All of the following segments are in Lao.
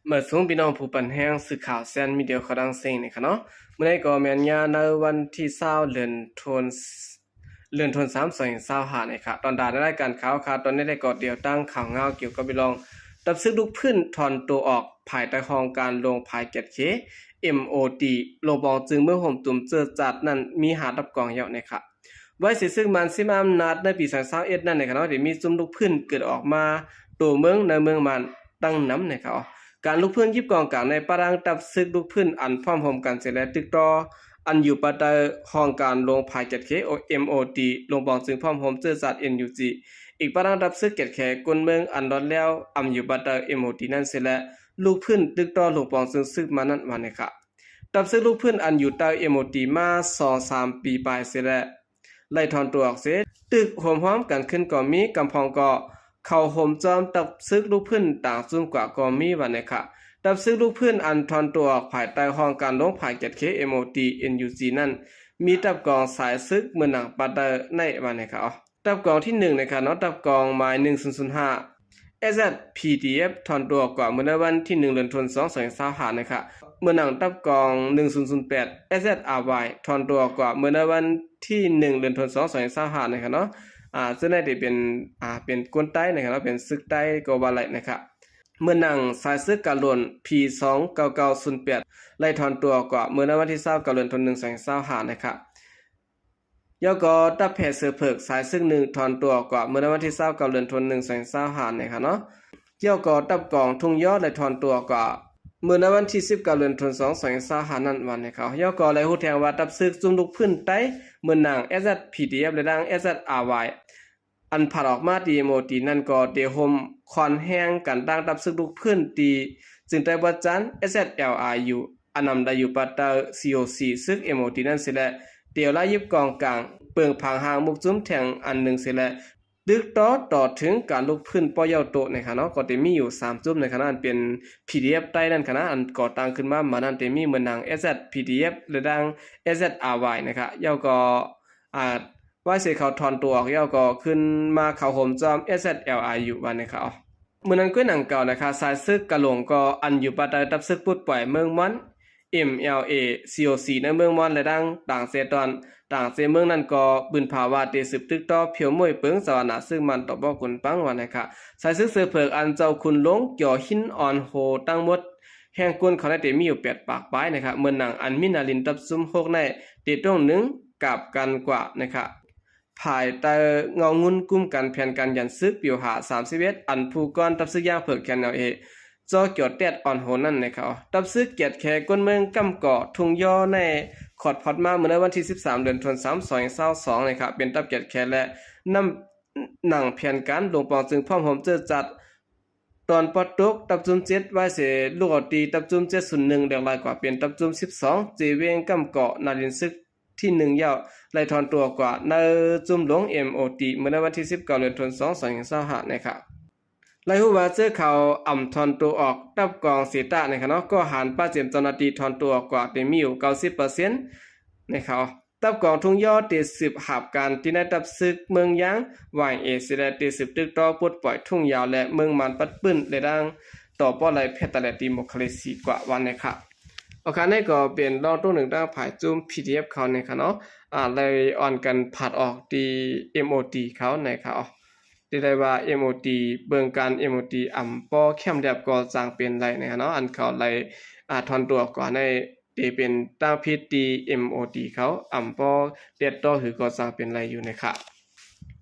ມາສູງພີ່ນ້ອງຜູ້ປັນແຮງ ສື່ຂ່າວແຊນມີເດຍ ເຂົ້າດັງເຊັງນີ້ຄະເນາະ. ມື້ນີ້ກໍແມ່ນຍາມໃນວັນທີຊາວ ເດືອນ ເດືອນ ສາມ ສອງພັນຊາວຫ້ານີ້ຄະ. ຕອນດາໃນລາຍການຂ່າວ ຄາດຕອນນີ້ໄດ້ກໍດຽວຕັ້ງຂ່າວງາວກ່ຽວກັບເລື່ອງ ຕັບຊຶກລູກພື້ນຖອນໂຕອອກ ພາຍໃຕ້ຫ້ອງການໂລງພາຍແກດເຄ ເອັມໂອທີ ໂລງປອງຈຶ່ງເມືອງໂຮມຕຸມເຈີຈັດນັ້ນ ມີຫ້າຕັບກອງແລ້ວນີ້ຄະ. ໄວເສ ຊຶກມານຊິມອຳນາດໃນປີສອງພັນຊາວເອັດນັ້ນນະຄະເນາະ ໄດ້ມີຊຸມລູກພື້ນເກີດອອກມາໂຕເມືອງໃນເມືອງມານຕັ້ງນຳນະຄະ. ການລຸກຟື້ນຫຍິບກອງກາງໃນປະທາງຕັບຊຶກລູກພື້ນອັນພ້ອມໂຮມກັນເສແລະ ຕຶກຕໍ່ອັນຢູ່ພາຍໃຕ້ຫ້ອງການໂລງພາຍແກດເຄ ເອັມໂອທີ ໂລງປອງຈຶ່ງພ້ອມໂຮມເຈີຈັດ ເອັນຢູຈີ ອີກປະທາງຕັບຊຶກແກດແຄກົ້ນເມືອງອັນລອດແລ້ວອຳຢູ່ພາຍໃຕ້ ເອັມໂອທີ ນັ້ນເສແລະ ລຸກຟື້ນຕຶກຕໍ່ໂລງປອງຈຶ່ງຊຶກມານນັ້ນວ່ານະຄະ. ຕັບຊຶກລູກພື້ນອັນຢູ່ໃຕ້ ເອັມໂອທີ ມາສອງສາມປີປາຍເສແລະ ໄລ່ຖອນໂຕອອກເສ ຕຶກໂຮມຮ່ວມກັນຂຶ້ນກໍມີ, ກຳພອງກໍເຂົ້າໂຮມຈອມຕັບຊຶກລູກພື້ນຕ່າງຊຸມກວ່າກໍມີວ່າແນ່ຄະ. ຕັບຊຶກລູກພື້ນອັນຖອນໂຕອອກພາຍໃຕ້ຫ້ອງການໂລງພາຍແກດເຄ ເອັມໂອທີ ເອັນຢູຈີ ນັ້ນ ມີຕັບກອງສາຍຊຶກເມືອງໜັງປາເຕີໃນວ່າແນ່ຄະ. ຕັບກອງທີໜຶ່ງນະຄະເນາະ ຕັບກອງໝາຍໜຶ່ງສູນສູນຫ້າ ເອສແອດ ພີດີເອັຟ ຖອນໂຕອອກກວ່າເມື່ອໃນວັນທີໜຶ່ງ ເດືອນ ສອງ ສອງພັນຊາວຫ້ານະຄະ. ເມືອງໜັງ ຕັບກອງໜຶ່ງສູນສູນແປດ ເອສແອດ ອາວາຍ ຖອນໂຕອອກກວ່າເມື່ອໃນວັນທີໜຶ່ງ ເດືອນ ສອງ ສອງພັນຊາວຫ້ານະຄະເນາະ. ອາ ເຊິ່ງໄດ້ເປັນ ອາ ເປັນຄົນໃຕ້ນະຄະເນາະ ເປັນຊຶກໃຕ້ກໍວ່າໄດ້ນະຄະ. ເມືອງໜັງ ສາຍຊຶກກາໂລນ ພີສອງເກົ້າເກົ້າສູນແປດ ໄລ່ຖອນໂຕອອກກວ່າເມື່ອໃນວັນທີຊາວເກົ້າ ເດືອນ ສອງ ສອງພັນຊາວຫ້ານະຄະ. ແລ້ວກໍຕັບແພເສືອເຜິກ ສາຍຊຶກໜຶ່ງ ຖອນຕົວອອກກວ່າເມື່ອໃນວັນທີຊາວເກົ້າ ເດືອນ ສອງ ສອງພັນຊາວຫ້ານະຄະເນາະ. ແລ້ວກໍຕັບກອງທຸງຢໍໄດ້ຖອນຕົວອອກກວ່າເມື່ອໃນວັນທີສິບເກົ້າ ເດືອນ ສອງ ສອງພັນຊາວຫ້ານັ້ນວ່ານະຄະ. ແລ້ວກໍໄດ້ຮູ້ແຈ້ງວ່າຕັບຊຶກຊຸມລຸກຟື້ນໃຕ້ເມືອງໜັງ ເອສແອດ ພີດີເອັຟ ແລະ ດັ່ງ ເອສແອດ ອາວາຍ ອັນພັດອອກມາຕີ ເອັມໂອທີ ນັ້ນກໍໄດ້ໂຮມຄອນແຮງກັນຕັ້ງຕັບຊຶກລຸກຟື້ນທີ່ຈຶ່ງໃຕ້ບວດຈັນ ເອສແອດ ແອລ ອາ ຢູ ອັນນຳໄດ້ຢູ່ປາເຕີ ຊີ ໂອ ຊີ ຊຶກ ເອັມໂອທີ ນັ້ນເສແລະ ດຽວລາຍຫຍິບກອງກາງ ເປິງຜັງຮ່າງມຸກຈຸ້ມແທ່ງອັນໜຶ່ງເສແລະ ຕຶກຕໍ່ຕໍ່ເຖິງການລຸກຟື້ນປໍເຍົາໂຕະນະຄະເນາະ. ກໍໄດ້ມີຢູ່ສາມຈຸ້ມນະຄະເນາະ ອັນເປັນ ພີດີເອັຟ ໃຕ້ນັ້ນຄະນະ ອັນກໍ່ຕັ້ງຂຶ້ນມາ ມານັ້ນໄດ້ມີເມືອງໜັງ ເອສແອດ ພີດີເອັຟ ແລະ ດັ່ງ ເອສແອດ ອາວາຍ ນະຄະ. ແລ້ວກໍ ອາ ວາຍເສເຂົາຖອນຕົວອອກແລ້ວກໍຂຶ້ນມາເຂົ້າໂຮມຈອມ ເອສແອດ ແອລ ອາ ຢູ ວ່ານະຄະ. ເມື່ອນັ້ນກ້ວຍໜັງເກົ່ານະຄະ ສາຍຊຶກກາຫຼົງກໍອັນຢູ່ພາຍໃຕ້ຕັບຊຶກປົດປ່ອຍເມືອງມ່ອນ ເອັມແອລເອ ຊີ ໂອ ຊີ ໃນເມືອງມ່ອນ ແລະ ດັ່ງຕ່າງເຊຕອນ ຕ່າງເຊເມືອງນັ້ນກໍປືນພາວາເຕສືບຕຶກຕໍ່ຜຽວມ້ວຍເປິງສະຫວັນນາຊຶກມັນຕໍ່ບໍ່ກຸນປັງວ່ານະຄະ. ສາຍຊຶກເສືອເຜິກອັນເຈົ້າຂຸນຫຼົງ ຈໍຫິນ ອອນໂຮ ທັງໝົດແຫ່ງກົ້ນເຂົາໄດ້ເຕມີຢູ່ແປດປາກປາຍນະຄະ. ເມືອງໜັງອັນມີນາລິນຕັບຊຸມຫົກໃນເຕຕົງໜຶ່ງ ກາບກັນກວ່ານະຄະ. ພາຍໃຕ້ເງົາງຸ່ນກຸມກັນແຜນການຢັນຊຶກ ປິວຫາ ສາມສິບເອັດ ອັນຜູ້ກອນຕັບຊຶກຢ່າງເຜິກ ແຄນແອລເອ ຈໍ້ຈອດແຕດ ອອນໂຮ ນັ້ນນະຄະ. ຕັບຊຶກແກດແຄກົ້ນເມືອງກຳເກາະທຸງຢໍໃນຂອດພອດມາເມື່ອໃນວັນທີສິບສາມ ເດືອນ ສາມ ສອງພັນຊາວສອງນະຄະ ເປັນຕັບແກດແຄ ແລະ ນຳໜັງແຜນການ ໂລງປອງຈຶ່ງພ້ອມໂຮມເຈີຈັດ ຕອນປອດຕົກ ຕັບຈຸ້ມເຈັດ ວາຍເສ ລູກເອົາຕີ ຕັບຈຸ້ມເຈັດສູນໜຶ່ງ ແຫຼກຫຼາຍກວ່າເປັນຕັບຈຸ້ມສິບສອງ ເຈເວງກຳເກາະ ນາລິນຊຶກທີໜຶ່ງ ແລ້ວ ໄລ່ຖອນຕົວອອກກວ່າໃນຈຸ້ມຫຼວງ ເອັມໂອທີ ເມື່ອໃນວັນທີສິບເກົ້າ ເດືອນ ສອງ ສອງພັນຊາວຫ້ານະຄະ. ໄລ່ຮູ້ວ່າເຈີເຂົາອຳຖອນຕົວອອກ ຕັບກອງເສຕານະຄະເນາະ ກໍຫັນປະເຈັນເຈົ້າໜ້າທີ່ຖອນຕົວອອກກວ່າເຕັມມີຢູ່ເກົ້າສິບເປີເຊັນນະຄະ. ຕັບກອງທຸງຢໍເຕສືບຫາບການທີ່ນາຍຕັບຊຶກເມືອງຢາງ ວາຍເອ ເສແລະ ເຕສືບຕຶກຕໍ່ປົດປ່ອຍທຸງຢາວ ແລະ ເມືອງມານປັດປືນ ແລະ ດັ່ງຕໍ່ປ້ອນໄລ່ແພດຕະແລດດີໂມຄຣາຊີກວ່າວ່ານະຄະ. ໂອຄາ ນີ້ກໍເປັນລອງຕົວໜຶ່ງທາງຝ່າຍຈຸ້ມ ພີດີເອັຟ ເຂົານະຄະເນາະ ອາ ໄລ່ອ່ອນກັນພັດອອກທີ່ ເອັມໂອທີ ເຂົານະຄະ. ທີ່ໄດ້ວ່າ ເອັມໂອທີ ເບິ່ງການ ເອັມໂອທີ ອຳບໍ່ແຄມລຽບກໍຈັ່ງເປັນໄລນະຄະເນາະ ອັນເຂົາໄລ່ ອາ ຖອນຕົວອອກກ່ອນໃນ ທີ່ເປັນຕາມພິດທີ່ ເອັມໂອທີ ເຂົາອຳບໍ່ແຕະຕໍ່ຫືກໍສ້າງເປັນໄລຢູ່ນະຄະ.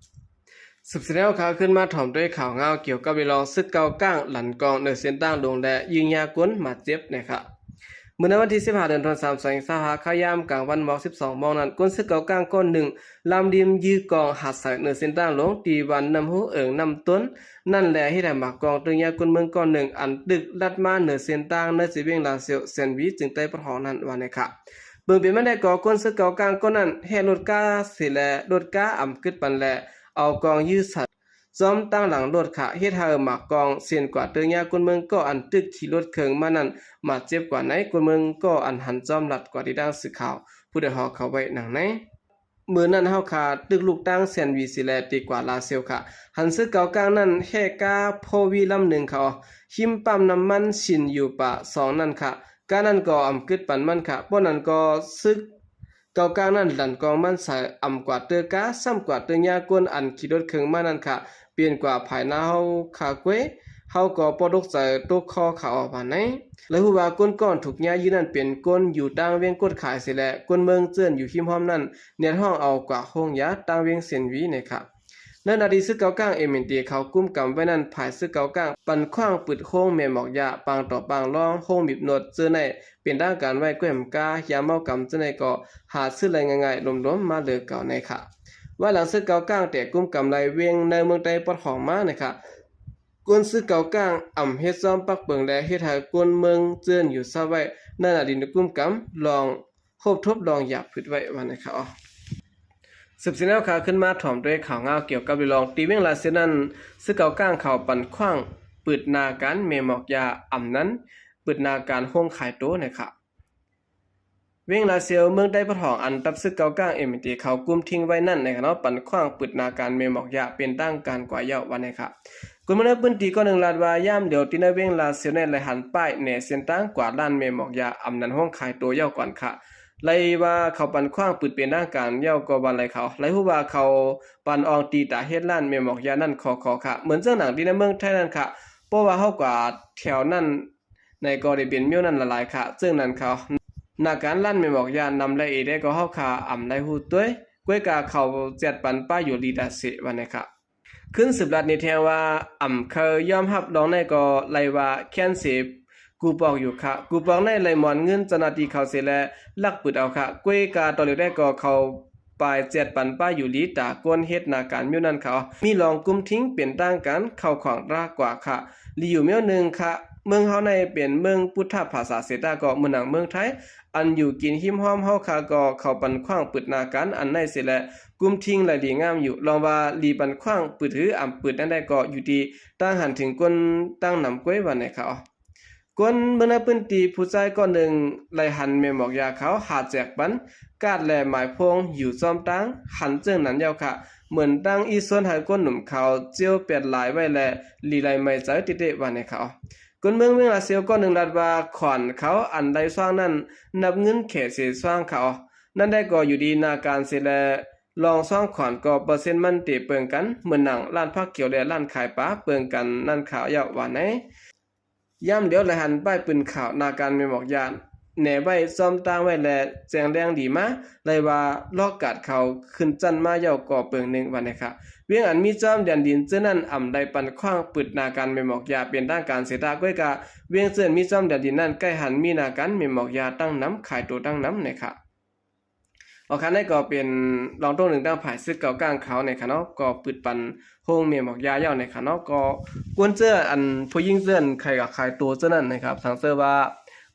ສືບສຽນແລ້ວ ຂ້າວຂຶ້ນມາຖອມດ້ວຍຂ່າວງາວກ່ຽວກັບເລື່ອງຊຶກເກົ່າກ້າງ ລັ່ນກ້ອງເໜືອເສັ້ນທາງຫຼວງ ແລະ ຍິງຍາກຸນບາດເຈັບນະຄະ. ມື້ໃນວັນທີສິບຫ້າ ເດືອນ ສາມ ສອງ ສອງ ຊາວຫ້າ ຄາວຍາມກາງວັນໝອກສິບສອງໂມງນັ້ນ ກົນຊຶກເກົ່າກ້າງກ້ອນໜຶ່ງ ລຳລິມຢື້ອກ້ອງຫາດໃສເໜືອເສັ້ນທາງຫຼວງ ທີ່ບ້ານນ້ຳຮູ້ ເອີ່ງນ້ຳຕົ້ນ ນັ້ນແຫຼະ ເຮັດໃຫ້ໝາກກ້ອງຕຶກຍາກຸນເມືອງກ້ອນໜຶ່ງ ອັນຕຶກລັດມາເໜືອເສັ້ນທາງ ໃນເຊເວັງ ລາຊຽວ ແຊນວີ ຈຶ່ງໄຕ້ປະທ້ອງນັ້ນວ່ານະຄະ. ເບິ່ງເປັນມາແລ້ວກໍ ກົນຊຶກເກົ່າກ້າງກ້ອນນັ້ນ ແຮ່ລົດກາເສແລະ ລົດກາອຳກຶດປັນແລະ ເອົາກ້ອງຢື້ໃສ່ ຈອມຕັ້ງຫຼັງລົດຂະ ເຮັດໃຫ້ໝາກກ້ອງເຊັ່ນກວ່າຕຶກຍາກຸນເມືອງກໍ ອັນຕຶກຂີ່ລົດເຄື່ອງມານັ້ນ ບາດເຈັບກວ່າໃນ ກຸນເມືອງກໍ ອັນຫັນຈອມລັດກວ່າທີ່ດັ່ງສື່ຂ່າວ ຜູ້ໄດ້ຮອກເຂົ້າໄວ້ດັ່ງໃນ. ມື້ນັ້ນເຮົາຂ້າຕຶກລຸກທາງແຊນວີຊິແລະ ຕີກວ່າລາຊຽວຂ້າ. ຫັນຊຶກເກົາກາງນັ້ນແຫ່ກາໂພວີລຳໜຶ່ງຂ້າ ເອົາ ຫິມປ້ຳນ້ຳມັນຊິນຢູປາສອງນັ້ນຂ້າ. ການັ້ນກໍອຳກຶດປັນມັນຂ້າ. ປ້ອນນັ້ນກໍຊຶກເກົາກາງນັ້ນດັນກອງມັນໃສ່ ອຳກວາດເຕີກາ ຊ້ຳກວາດເຕີຍາກົນອັນຂີ່ລົດເຄື່ອງມານັ້ນຂ້າ ປ່ຽນກວ່າພາຍໜ້າເຮົາຂ້າເກຍ. ເຮົາກໍບໍ່ຕົກໃຈຕົກຄໍຂ້າ ເອົາ ວ່າໄນ. ແລະ ຮູ້ວ່າກົນກ້ອນຖືກຍາຢື້ນັ້ນເປັນກົນຢູ່ຕ່າງວຽງກົດຂາຍເສຍແລະ ຄົນເມືອງເຈີ້ນຢູ່ຮິມຮ່ອມນັ້ນ ແນດຮ້ອງເອົາກວ່າໂຮງຢາຕ່າງວຽງເຊນວີໃນຂະ. ໃນນາທີ່ຊຶກເກົາກາງ ເອັມເອັນທີ ເຂົາກຸມກຳໄວ້ນັ້ນ ຝ່າຍຊຶກເກົາກາງປັນຂວ້າງປຶດໂຮງແມ່ໝອກຢາ ປາງຕໍ່ປາງລອງ ໂຮງບີບນວດເຈີໃນ ເປັນທາງການໄວ້ ແກ້ມກາຢາເມົາກຳເຈີໃນກໍຫາຊື້ໄດ້ງ່າຍໆ ຫຼວມໆມາເລີເກົ່າໃນຂະ. ວ່າຫຼັງຊຶກເກົາກາງແຕກກຸມກຳໄລ່ວຽງໃນເມືອງໃຕ້ປອດຂອງມາໃນຂະ ກົນຊຶກເກົາກາງອຳເຮັດຊອມປັກເປິງ ແລະ ເຮັດໃຫ້ຄົນເມືອງເຈີ້ນຢູ່ຊາໄວ້ ໃນນາທີ່ກຸມກຳລອງ ໂຮບທົບລອງຢາບຜຶດໄວ້ວ່າໃນຂະ. ສືບເສຍແນວຂະ ຂຶ້ນມາຖອມດ້ວຍຂ່າວງາວກ່ຽວກັບເລື່ອງທີ່ວຽງລາຊຽວນັ້ນ ຊຶກເກົາກາງເຂົາປັນຂວ້າງປຶດໜ້າການແມ່ໝອກຢາ ອຳນັ້ນປຶດໜ້າການໂຮງຂາຍໂຕໃນຂະ. ວຽງລາຊຽວ ເມືອງໃຕ້ປະທ້ອງ ອັນທັບຊຶກເກົາກາງ ເອັມເອັນທີ ເຂົາກຸມທິງໄວ້ນັ້ນໃນຂະເນາະ ປັນຂວ້າງປຶດໜ້າການແມ່ໝອກຢາເປັນທາງການກວ່າເຍົາະວ່າໃນຂະ. ຄົນເມືອງໃນພື້ນທີ່ກ້ອນໜຶ່ງລາດວ່າ ຍາມດຽວທີ່ໃນວຽງລາຊຽວໃນໄດ້ຫັນປ້າຍແນເສັ້ນທາງກວ່າຮ້ານແມ່ໝອກຢາ ອຳນັ້ນໂຮງຂາຍໂຕເຍົາະກ່ອນຂະ. ໄລ່ວ່າເຂົາປັນຂວ້າງປຶດເປັນທາງການເຍົາະກໍວ່າໄດ້ເຂົາ. ໄລ່ຮູ້ວ່າເຂົາປັນອ່ອງຕີຕາເຮັດຮ້ານແມ່ໝອກຢານັ້ນຂໍໆຂະ. ເໝືອນເຊິ່ງໜັງທີ່ໃນເມືອງໄທນັ້ນຂະ. ເພາະວ່າເຮົາກວ່າແຖວນັ້ນໃນກໍໄດ້ເປັນແນວນັ້ນຫຼາຍໆຂະ. ເຊິ່ງນັ້ນເຂົາ ໜ້າການຮ້ານແມ່ໝອກຢານຳໄດ້ເອງໄດ້ກໍເຮົາຂະອຳໄດ້ຮູ້ຕົວຍ. ກ້ວຍກາເຂົາແຈດປັນປ້າຍຢູ່ລີຕາເສວ່າໃນຂະ. ຂຶ້ນສືບລັດນີ້ແທງວ່າ ອຳເຄີຍຍອມຮັບລອງໃນກໍໄລ່ວ່າແຄ້ນເສ ກູປອງຢູ່ຂະ. ກູປອງໃນໄລ່ໝອນເງິນເຈົ້າໜ້າທີ່ເຂົາເສແລະ ລັກປຶດເອົາຂະ. ກ້ວຍກາຕໍ່ເລີຍໄດ້ກໍເຂົາປາຍແຈດປັນປ້າຍຢູ່ລີຕາ ກົນເຮັດໜ້າການຢູ່ນັ້ນເຂົາ ມີລອງກຸມທິງເປັນທາງການເຂົ້າຂອງຕາກວ່າຂະ. ລີຢູ່ແນວໜຶ່ງຂະ ເມືອງເຮົາໃນເປັນເມືອງພຸດທະພາສາເສຕາ ກໍເໝືອນໜັງເມືອງໄທ ອັນຢູ່ກິນຮິມຮ່ອມເຮົາຂະ ກໍເຂົາປັນຂວ້າງປຶດໜ້າການອັນໃນເສແລະ ກຸມທິງໄລ່ລີງາມຢູ່. ລອງວ່າລີປັນຂວ້າງປຶດ ຫຼື ອຳປຶດນັ້ນໄດ້ກໍຢູ່ທີ່ຕ່າງຫັນເຖິງກົນຕ່າງນຳກ້ວຍວ່າໃນຂະ. ຄົນເມືອງໃນພື້ນທີ່ຜູ້ຊາຍກ້ອນໜຶ່ງໄລ່ຫັນແມ່ໝອກຢາເຂົາຫາແຈກປັນກາດ ແລະ ໝາຍໂພງຢູ່ຊອມຕ່າງ ຫັນເຈີ້ນນັ້ນເຍົາະຂະ. ເໝືອນຕັ້ງອີ່ຊວນໃຫ້ຄົນໜຸ່ມເຂົາເຈີ້ວແປດລາຍໄວ້ ແລະ ລີໄລ່ໄໝໃຈຕິເຕະວ່າໃນຂະ. ຄົນເມືອງວຽງລາຊຽວກ້ອນໜຶ່ງລາດວ່າ ຂອນເຂົາອັນໄດ້ຊ່ວາງນັ້ນ ນັບເງິນແຂເສຊ່ວາງຂະ. ນັ້ນໄດ້ກໍຢູ່ດີໜ້າການເສແລະ ລອງຊ່ອງຂອນກໍເປີເຊັນມັນເຕເປິງກັນ ເໝືອນໜັງຮ້ານຜັກຂຽວ ແລະ ຮ້ານຂາຍປາເປິງກັນນັ້ນຂະເຍົາະວ່າໃນ. ຍາມດຽວໄດ້ຫັນປ້າຍປືນຂາວໜ້າການແມ່ໝອກຢາແນໄວ້ຊອມຕ່າງໄວ້ ແລະ ແຈ້ງແລງດີມາ ໄລ່ວ່າລອກກາດເຂົາຂຶ້ນຊັ້ນມາເຍົາະກໍເປິງໜຶ່ງວ່າໃນຂະ. ວຽງອັນມີຈອມແດນດິນເຈີ້ນນັ້ນ ອຳໄດ້ປັນຂວ້າງປຶດໜ້າການແມ່ໝອກຢາເປັນທາງການເສຕາ ກ້ວຍກາວຽງເຈີ້ນມີຈອມແດນດິນນັ້ນ ໃກ້ຫັນມີໜ້າການແມ່ໝອກຢາຕັ້ງນຳ ຂາຍໂຕຕັ້ງນຳໃນຂະ. ອອກຂະ ໃນກໍເປັນລອງຕົວໜຶ່ງທາງຝ່າຍຊຶກເກົາກາງເຂົາໃນຂະເນາະ ກໍປຶດປັນໂຮງແມ່ໝອກຢາເຍົາະໃນຂະເນາະ. ກໍກົນເຈີ້ນ ອັນຜູ້ຍິງເຈີ້ນຂາຍກະຂາຍໂຕເຈີ້ນນັ້ນນະຄັບ ສັງເຊີວ່າ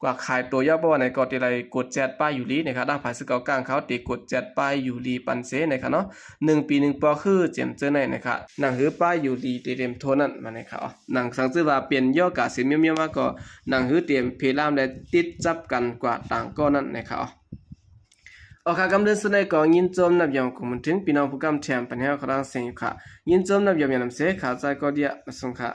ກວ່າຂາຍໂຕເຍົາະ ເພາະວ່າໃນກໍຕິໄດ້ກົດແຈດປ້າຍຢູ່ລີໃນຂະ. ທາງຝ່າຍຊຶກເກົາກາງເຂົາຕິກົດແຈດປ້າຍຢູ່ລີປັນເຊໃນຂະເນາະ ໜຶ່ງປີໜຶ່ງປອກ ຄືເຈັມເຈີ້ນໃນນະຄະ. ໜັງຫືປ້າຍຢູ່ລີຕິເຕັມໂທນັ້ນມາໃນຂະ. ໜັງສັງເຊີວ່າເປັນເຍົາະກາເສມຽວໆມາກໍ ໜັງຫືເຕັມເພລາມ ແລະ ຕິດຈັບກັນກວ່າຕ່າງກໍນັ້ນນະຄະ. ອອກຂະ ກຳເດີນສຸດໃນກໍຍິນຊົມນັບຢອງຂອງມັນເຖິງພີ່ນ້ອງຜູ້ກຳແຖມປັນແຮວຂະລາງເສງຢູ່ຂະ. ຍິນຊົມນັບຢອງຍານຳເສ ຂາໃຈກໍເດຍມາສົ່ງຂະ.